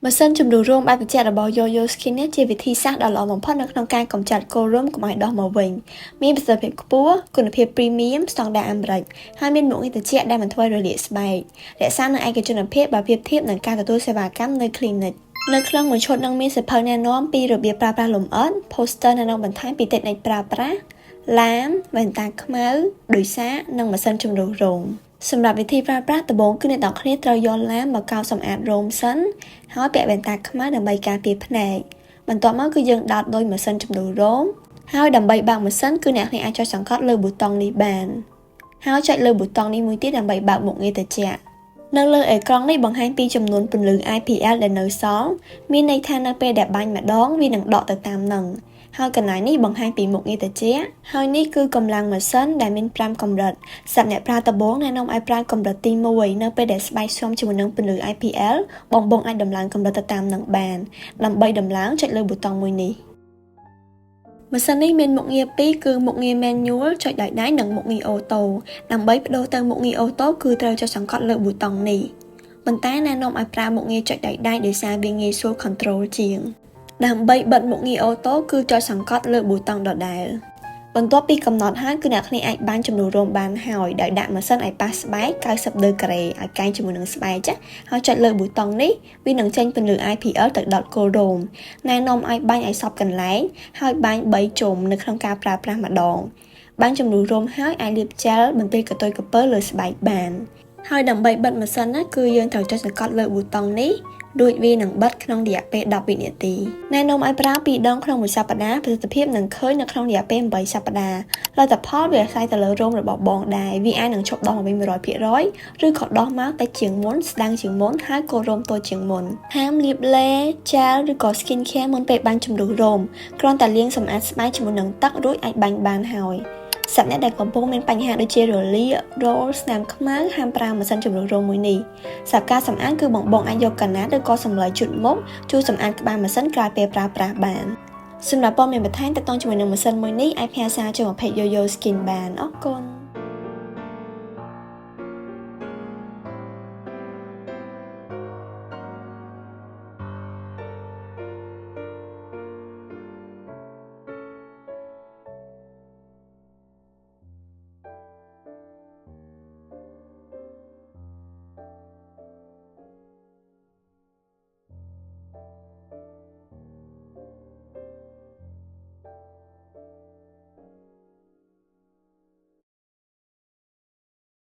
ម៉ាស៊ីនជំរុះរោមបែបត្រជាក់របស់ Yoyo Skin នេះជាវិធីសាស្ត្រដ៏ល្អបំផុតនៅក្នុងការកម្ចាត់គល់រោមកុំឲ្យដុះមកវិញមានប្រសិទ្ធភាពខ្ពស់គុណភាព premium ស្តង់ដារអាមេរិកហើយមានមុខងារត្រជាក់ដែលមិនធ្វើឲ្យរលាកស្បែករក្សានូវឯកជនភាពបើប្រៀបធៀបនឹងការទទួលសេវាកម្មនៅ clinic។ នៅក្នុងមួយឈុតនឹងមានសៀវភៅណែនាំពីរបៀបប្រើប្រាស់លម្អិត poster ណែនាំបន្ថែមពីtechnique ប្រើប្រាស់ឡាមវ៉ែនតាខ្មៅដូចសាកនិងម៉ាស៊ីនជំរុះរោមសម្រាប់វិធីប្រើប្រាស់ដំបូងគឺអ្នកទាំងគ្នាត្រូវយកឡាមមកកោសសម្អាតរោមសិនហើយពាក់វ៉ែនតាខ្មៅដើម្បីការពារភ្នែកបន្ទាប់មកគឺយើងដោតដោយម៉ាស៊ីនជំរុះរោមហើយដើម្បីបើកម៉ាស៊ីនគឺអ្នកគ្នាអាចចុចសង្កត់លើប៊ូតុងនេះបានហើយចុចលើប៊ូតុងនេះមួយទៀតដើម្បីបើកមុខងារត្រជាក់នៅលើអេក្រង់នេះបង្ហាញពីចំនួនពន្លឺ IPL ដែលនៅសល់មានន័យថានៅពេលដែលបាញ់ម្ដងវានឹងដកទៅតាមនឹងហើយកន្លែងនេះបង្ហាញពីមុខងារត្រជាក់ហើយនេះគឺកម្លាំងម៉ាស៊ីនដែលមាន5កម្រិតសម្រាប់អ្នកប្រើដំបូងណែនាំឲ្យប្រើកម្រិតទី1នៅពេលដែលស្បែកស៊ាំជាមួយនឹងពន្លឺ IPL បងបងអាចដំឡើងកម្រិតទៅតាមនឹងបានដើម្បីដំឡើងចុចលើប៊ូតុងមួយនេះម៉ាស៊ីននេះមានមុខងារពីរគឺមុខងារ manual ចុចដោយដៃនិងមុខងារ auto ដើម្បីប្ដូរទៅមុខងារ auto គឺត្រូវចុចសង្កត់លើប៊ូតុងនេះប៉ុន្តែណែនាំឲ្យប្រើមុខងារចុចដោយដៃដោយសារវាងាយស្រួល control ជាងដើម្បីបិទមុខងារ auto គឺចុចសង្កត់លើប៊ូតុងដដែលបន្ទាប់ពីកំណត់ហើយគឺអ្នកគ្នាអាចបាញ់ជំនួសរោមបានហើយដោយដាក់ម៉ាស៊ីនឲ្យប៉ះស្បែក90ដឺក្រេឲ្យកែងជាមួយនឹងស្បែកចាហើយចុចលើប៊ូតុងនេះវានឹងចេញពន្លឺ IPL ទៅដុតគល់រោមណែនាំឲ្យបាញ់ឲ្យសព្វកន្លែងហើយបាញ់3ជុំនៅក្នុងការប្រើប្រាស់ម្ដងបាញ់ជំនួសរោមហើយអាចលាបជែលបន្ទាយកតុយកពើលើស្បែកបានហើយដើម្បីបិទម៉ាស៊ីនណាគឺយើងត្រូវចុចសង្កត់លើប៊ូតុងនេះរួចវានឹងបិទក្នុងរយៈពេល10វិនាទីណែនាំឲ្យប្រើពីរដងក្នុងមួយសប្តាហ៍ប្រសិទ្ធភាពនឹងឃើញនៅក្នុងរយៈពេល8សប្តាហ៍លទ្ធផលវាអាស្រ័យទៅលើរោមរបស់បងដែរវាអាចនឹងឈប់ដុះមកវិញ100%ឬក៏ដុះមកតែជាងមុនស្ដាងជាងមុនហើយក៏រោមតូចជាងមុនហាមលាបឡេជែលឬក៏ skin care មុនពេលបាញ់ជំរុះរោមគ្រាន់តែលាងសម្អាតស្បែកជាមួយនឹងទឹករួចអាចបាញ់បានហើយសម្រាប់អ្នកដែលកំពុងមានបញ្ហាដូចជារលាករោលស្នាមខ្មៅហាមប្រើម៉ាស៊ីនជំរុះរោមមួយនេះសម្រាប់ការសម្អាតគឺបងបងអាចយកកណាត់ឬក៏សម្លជូតមុខជួយសម្អាតក្បាលម៉ាស៊ីនក្រោយពេលប្រើប្រាស់បានសម្រាប់ព័ត៌មានបន្ថែមទាក់ទងជាមួយនឹងម៉ាស៊ីនមួយនេះអាចផ្ញើសារចូលមក page Yoyo Skin បានអរគុណ។